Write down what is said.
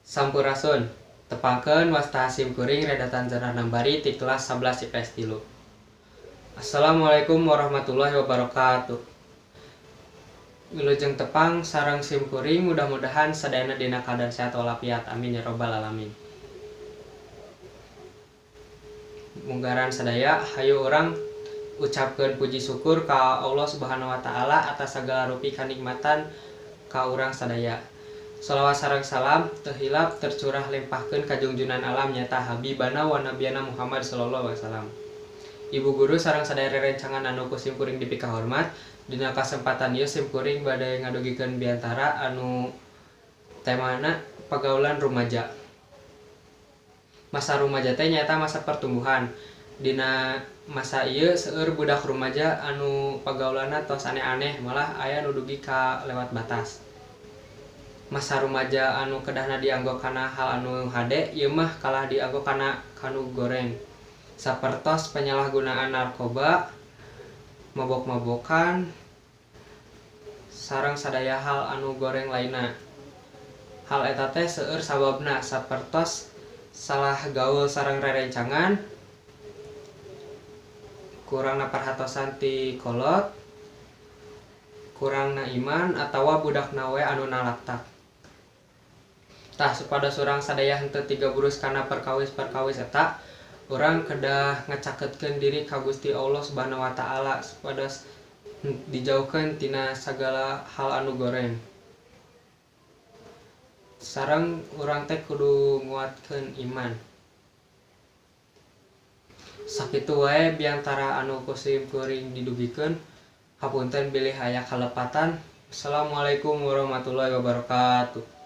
Sampurasun. Tepangkeun wasta sim kuring Reda Tanzana Nambari ti kelas 11 IPS 3. Assalamualaikum warahmatullahi wabarakatuh. Wilujeng tepang sareng sim kuring, mudah-mudahan sadayana dina keadaan sehat walafiat. Amin ya robbal alamin. Munggaran sadaya, hayu urang ucapkeun puji syukur ka Allah Subhanahu wa taala atas sagala rupi kanikmatan ka urang sadaya. Shalawat sareng salam teu hilap tercurah limpahkeun ka jungjunan alam nyata Habibana wa Nabiyana Muhammad sallallahu alaihi wasallam. Ibu guru sareng sadaya rerencangan anu ku sim kuring dipikahormat, dina kasempatan ieu sim kuring bade ngadugikeun biantara anu temana pagaulan rumaja. Masa rumaja teh nyaeta masa pertumbuhan. Dina masa ieu seueur budak rumaja anu pagaulanna tos aneh-aneh, malah aya nu dugi ka lewat batas. Masa rumaja anu kedahna dianggo kana hal anu hade, ieu mah kalah dianggo kana kanu goreng. Sapertos penyalahgunaan narkoba, mabok-mabokan, sareng sadaya hal anu goreng lainna. Hal eta teh seueur sababna, sapertos salah gaul sareng rerencangan, kurangna perhatosan ti kolot, kurangna iman atawa budakna we anu nalaktak. Tah supados urang sadaya henteu tigaburus kana perkawis-perkawis eta, urang kedah ngacaketkeun diri ka Gusti Allah Subhanahu wa taala supados dijauhkeun tina sagala hal anu goreng. Sareng urang teh kudu nguatkeun iman. Sakitu wae biantara anu ku sim kuring didugikeun. Hapunten bilih aya kalepatan. Assalamualaikum warahmatullahi wabarakatuh.